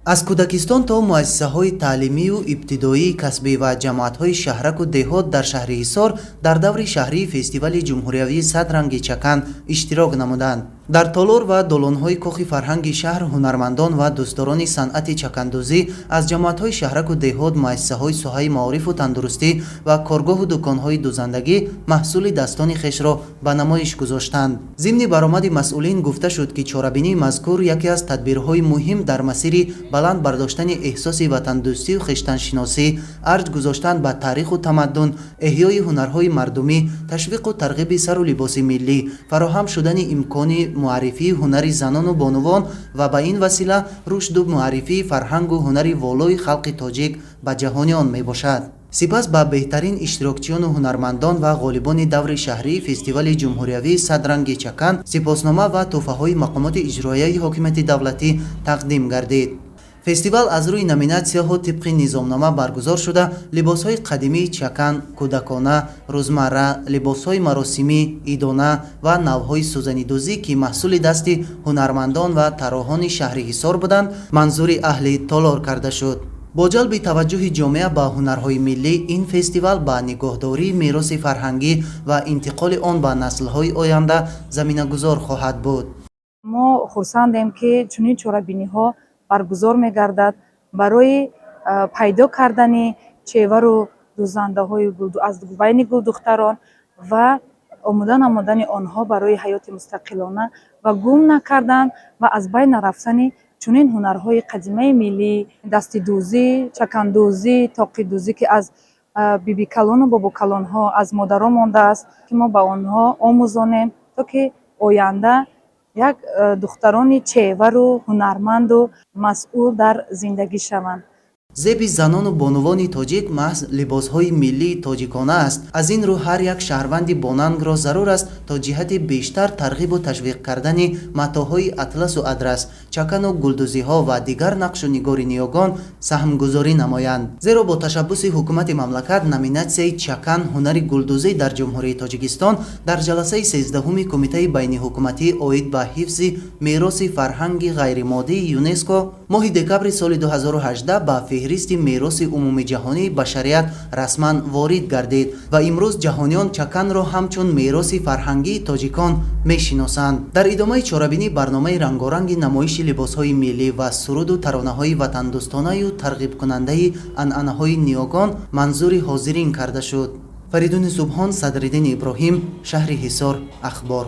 Аз кӯдакистон то муассисаҳои таълимию ибтидоии касбӣ ва ҷамоатҳои шаҳраку деҳот дар шаҳри Ҳисор дар даври шаҳрии фестивали ҷумҳуриявии «Сад ранги чакан» иштирок намуданд. Дар толор ва долонҳои кохи фарҳанги шаҳр ҳунармандон ва дӯстдорони санъати чакандӯзӣ аз ҷамоатҳои шаҳраку деҳот, муассисаҳои соҳаи маорифу тандурустӣ ва коргоҳу дуконҳои дӯзандагӣ маҳсули дастони хешро ба намоиш гузоштанд. Зимни баромади масъулин гуфта шуд, ки чорабинии мазкур яке аз тадбирҳои муҳим дар масири баланд бардоштани эҳсоси ватандӯстию хештаншиносӣ, арҷ гузоштан ба таъриху тамаддун, эҳёи ҳунарҳои мардумӣ, ташвиқу тарғиби сару либоси миллӣ, фароҳам шудани имкони муаррифии ҳунари занону бонувон ва ба ин васила рушду муаррифии фарҳангу ҳунари волои халқи тоҷик ба ҷаҳониён мебошад. Сипас ба беҳтарин иштирокчиёну ҳунармандон ва ғолибони даври шаҳрии фестивали ҷумҳуриявии «Сад ранги чакан» сипоснома ва тӯҳфаҳои мақомоти иҷроияи ҳокимияти давлатӣ тақдим гардид. Фестивал аз рӯи номинатсияҳо тибқи низомнома баргузор шуда, либосҳои қадимии чакан, кӯдакона, рӯзмарра, либосҳои маросимӣ, идона ва навъҳои сӯзанидӯзӣ, ки маҳсули дасти ҳунармандон ва тарроҳони шаҳри Ҳисор буданд, манзури аҳли толор карда шуд. Бо ҷалби таваҷҷӯҳи ҷомеа ба ҳунарҳои миллӣ, ин фестивал ба нигоҳдории мероси фарҳангӣ ва интиқоли он ба наслҳои оянда заминагузор хоҳад буд. Мо хурсандем, ки чунин чорабиниҳо баргузор мегардад барои пайдо кардани чевару дӯзандаҳои аз байни гулдухтарон ва омода намудани онҳо барои ҳаёти мустақилона ва гум накардан ва аз байн нарафтани чунин ҳунарҳои қадимаи миллӣ: дастидӯзӣ, чакандӯзӣ, тоқидӯзӣ, ки аз бибикалону бобокалонҳо, аз модарон мондааст, ки мо ба онҳо омӯзонем, то ки оянда як духтарони чевару ҳунарманду масъул дар зиндагӣ шаванд. Зеби занону бонувони тоҷик маҳз либосҳои миллии тоҷикона аст. Аз ин рӯ ҳар як шаҳрванди бонангро зарур аст, то ҷиҳати бештар тарғибу ташвиқ кардани матоъҳои атласу адрас, чакану гулдӯзиҳо ва дигар нақшу нигори ниёгон саҳмгузорӣ намоянд. Зеро бо ташаббуси ҳукумати мамлакат номинатсияи «Чакан, ҳунари гулдӯзӣ дар Ҷумҳурии Тоҷикистон» дар ҷаласаи 13-уми Кумитаи байниҳукуматӣ оид ба ҳифзи мероси фарҳанги ғайримоддии ЮНЕСКО моҳи декабри соли 2018 ба феҳристи мероси умумиҷаҳонии башарият расман ворид гардид ва имрӯз ҷаҳониён чаканро ҳамчун мероси фарҳангии тоҷикон мешиносанд. Дар идомаи чорабинӣ барномаи рангоранги намоиши либосҳои миллӣ ва суруду таронаҳои ватандӯстонаю тарғибкунандаи анъанаҳои ниёгон манзури ҳозирин карда шуд. Фаридуни Субҳон, Садриддини Иброҳим, шаҳри Ҳисор, Ахбор.